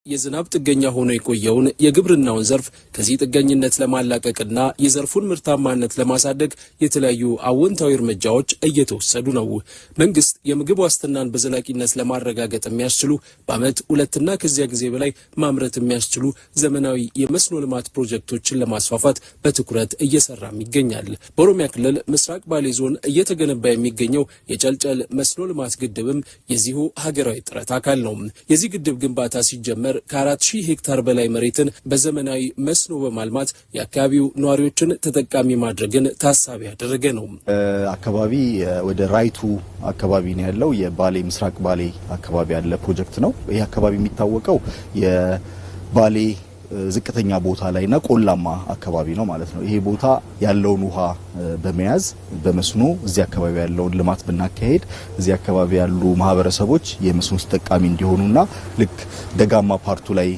የዝናብ ጥገኛ ሆኖ የቆየውን የግብርናውን ዘርፍ ከዚህ ጥገኝነት ለማላቀቅና የዘርፉን ምርታማነት ለማሳደግ የተለያዩ አዎንታዊ እርምጃዎች እየተወሰዱ ነው። መንግስት የምግብ ዋስትናን በዘላቂነት ለማረጋገጥ የሚያስችሉ፣ በዓመት ሁለትና ከዚያ ጊዜ በላይ ማምረት የሚያስችሉ ዘመናዊ የመስኖ ልማት ፕሮጀክቶችን ለማስፋፋት በትኩረት እየሰራም ይገኛል። በኦሮሚያ ክልል ምስራቅ ባሌ ዞን እየተገነባ የሚገኘው የጨልጨል መስኖ ልማት ግድብም የዚሁ ሀገራዊ ጥረት አካል ነው። የዚህ ግድብ ግንባታ ሲጀመር ከ4,000 ሄክታር በላይ መሬትን በዘመናዊ መስኖ በማልማት የአካባቢው ነዋሪዎችን ተጠቃሚ ማድረግን ታሳቢ ያደረገ ነው። አካባቢ ወደ ራይቱ አካባቢ ነው ያለው። የባሌ፣ ምስራቅ ባሌ አካባቢ ያለ ፕሮጀክት ነው። ይህ አካባቢ የሚታወቀው የባሌ ዝቅተኛ ቦታ ላይና ቆላማ አካባቢ ነው ማለት ነው። ይሄ ቦታ ያለውን ውሃ በመያዝ በመስኖ እዚህ አካባቢ ያለውን ልማት ብናካሄድ እዚህ አካባቢ ያሉ ማህበረሰቦች የመስኖ ተጠቃሚ እንዲሆኑና ልክ ደጋማ part ኡ ላይ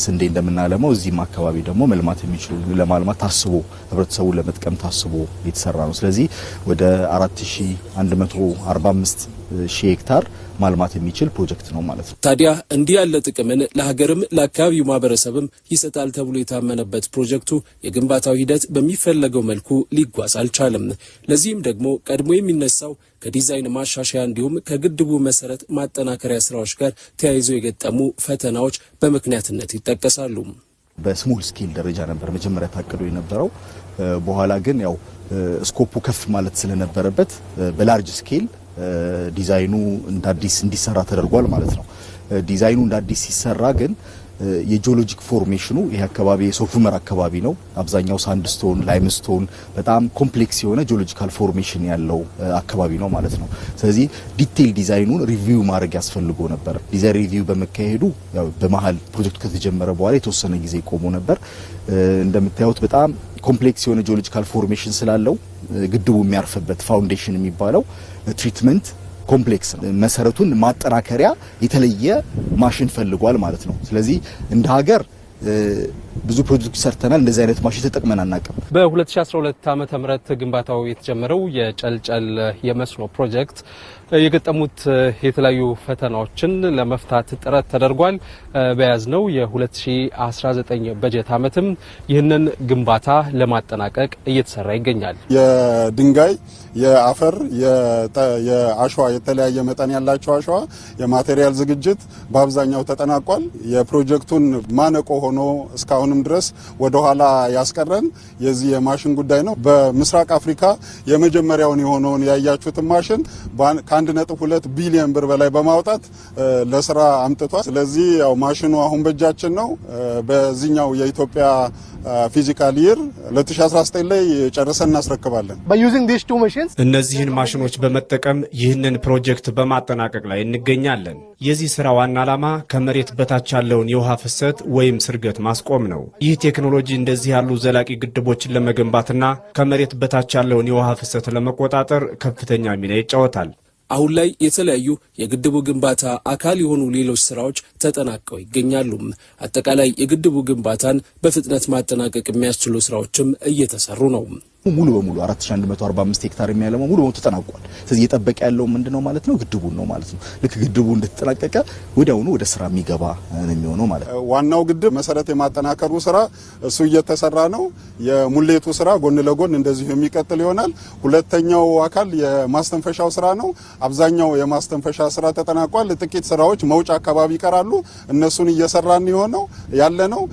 ስንዴ እንደምናለመው እዚህም አካባቢ ደግሞ መልማት የሚችሉ ለማልማት ታስቦ፣ ህብረተሰቡን ለመጥቀም ታስቦ የተሰራ ነው። ስለዚህ ወደ 4145 ሺህ ሄክታር ማልማት የሚችል ፕሮጀክት ነው ማለት ነው። ታዲያ እንዲህ ያለ ጥቅምን ለሀገርም ለአካባቢው ማህበረሰብም ይሰጣል ተብሎ የታመነበት ፕሮጀክቱ የግንባታው ሂደት በሚፈለገው መልኩ ሊጓዝ አልቻለም። ለዚህም ደግሞ ቀድሞ የሚነሳው ከዲዛይን ማሻሻያ እንዲሁም ከግድቡ መሰረት ማጠናከሪያ ስራዎች ጋር ተያይዞ የገጠሙ ፈተናዎች በምክንያትነት ይጠቀሳሉ። በ small scale ደረጃ ነበር መጀመሪያ ታቅዶ የነበረው። በኋላ ግን ያው scope ኡ ከፍ ማለት ስለነበረበት በ large scale ዲዛይኑ እንደ አዲስ እንዲሰራ ተደርጓል ማለት ነው። ዲዛይኑ እንደ አዲስ ሲሰራ ግን የ geologic formation ኑ ይሄ አካባቢ የሶፍ ዑመር አካባቢ ነው። አብዛኛው sandstone፣ limestone፣ በጣም complex የሆነ geological formation ያለው አካባቢ ነው ማለት ነው። ስለዚህ detail ዲዛይኑን review ማድረግ ያስፈልጎ ነበር። Design review በመካሄዱ ያው በመሀል ፕሮጀክቱ ከተጀመረ በኋላ የተወሰነ ጊዜ ቆሞ ነበር። እንደምታዩት በጣም complex የሆነ geological formation ስላለው ግድቡ የሚያርፍበት foundation የሚባለው treatment complex ነው። መሰረቱን ማጠናከሪያ የተለየ ማሽን ፈልጓል ማለት ነው። ስለዚህ እንደ ሀገር ብዙ ፕሮጀክት ሰርተናል። እንደዚህ አይነት ማሽን ተጠቅመን አናውቅም። በ2012 ዓ.ም. ግንባታው የተጀመረው የጨልጨል የመስኖ ፕሮጀክት የገጠሙት የተለያዩ ፈተናዎችን ለመፍታት ጥረት ተደርጓል። በያዝነው የ2019 በጀት ዓመትም ይህንን ግንባታ ለማጠናቀቅ እየተሰራ ይገኛል። የድንጋይ፣ የአፈር፣ የአሸዋ፣ የተለያየ መጠን ያላቸው አሸዋ የ material ዝግጅት በአብዛኛው ተጠናቋል። የፕሮጀክቱን ማነቆ ሆኖ እስካሁንም ድረስ ወደኋላ ያስቀረን የዚህ የማሽን ጉዳይ ነው። በምስራቅ አፍሪካ የመጀመሪያውን የሆነውን ያያችሁትን ማሽን ከ1.2 ቢሊዮን ብር በላይ በማውጣት ለስራ አምጥቷል። ስለዚህ ያው ማሽኑ አሁን በእጃችን ነው። በዚህኛው የኢትዮጵያ fiscal year 2019 ላይ ጨርሰን እናስረክባለን። እነዚህን ማሽኖች በመጠቀም ይህንን ፕሮጀክት በማጠናቀቅ ላይ እንገኛለን። የዚህ ስራ ዋና ዓላማ ከመሬት በታች ያለውን የውሃ ፍሰት ወይም ስርገት ማስቆም ነው። ይህ ቴክኖሎጂ እንደዚህ ያሉ ዘላቂ ግድቦችን ለመገንባትና ከመሬት በታች ያለውን የውሃ ፍሰት ለመቆጣጠር ከፍተኛ ሚና ይጫወታል። አሁን ላይ የተለያዩ የግድቡ ግንባታ አካል የሆኑ ሌሎች ስራዎች ተጠናቀው ይገኛሉ። አጠቃላይ የግድቡ ግንባታን በፍጥነት ማጠናቀቅ የሚያስችሉ ስራዎችም እየተሰሩ ነው። ሙሉ በሙሉ 4145 ሄክታር የሚያለማው ሙሉ በሙሉ ተጠናቋል። ስለዚህ እየጠበቀ ያለው ምንድነው ማለት ነው? ግድቡን ነው ማለት ነው። ልክ ግድቡ እንደተጠናቀቀ ወዲያውኑ ወደ ስራ የሚገባ ነው የሚሆነው ማለት ነው። ዋናው ግድብ መሰረት የማጠናከሩ ስራ እሱ እየተሰራ ነው። የሙሌቱ ስራ ጎን ለጎን እንደዚሁ የሚቀጥል ይሆናል። ሁለተኛው አካል የማስተንፈሻው ስራ ነው። አብዛኛው የማስተንፈሻ ስራ ተጠናቋል። ጥቂት ስራዎች መውጫ አካባቢ ይቀራሉ። እነሱን እየሰራን የሆነው ያለ ነው።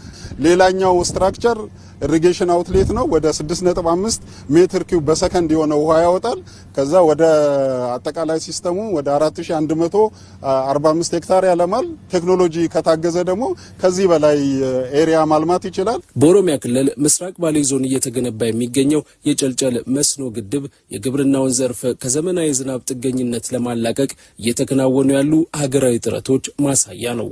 ሌላኛው structure irrigation outlet ነው። ወደ 6.5 ሜትር ኪዩብ በሰከንድ የሆነ ውሃ ያወጣል። ከዛ ወደ አጠቃላይ system ኡ ወደ 4145 ሄክታር ያለማል። ቴክኖሎጂ ከታገዘ ደግሞ ከዚህ በላይ area ማልማት ይችላል። በኦሮሚያ ክልል ምስራቅ ባሌ ዞን እየተገነባ የሚገኘው የጨልጨል መስኖ ግድብ የግብርናውን ዘርፍ ከዘመናዊ የዝናብ ጥገኝነት ለማላቀቅ እየተከናወኑ ያሉ ሀገራዊ ጥረቶች ማሳያ ነው።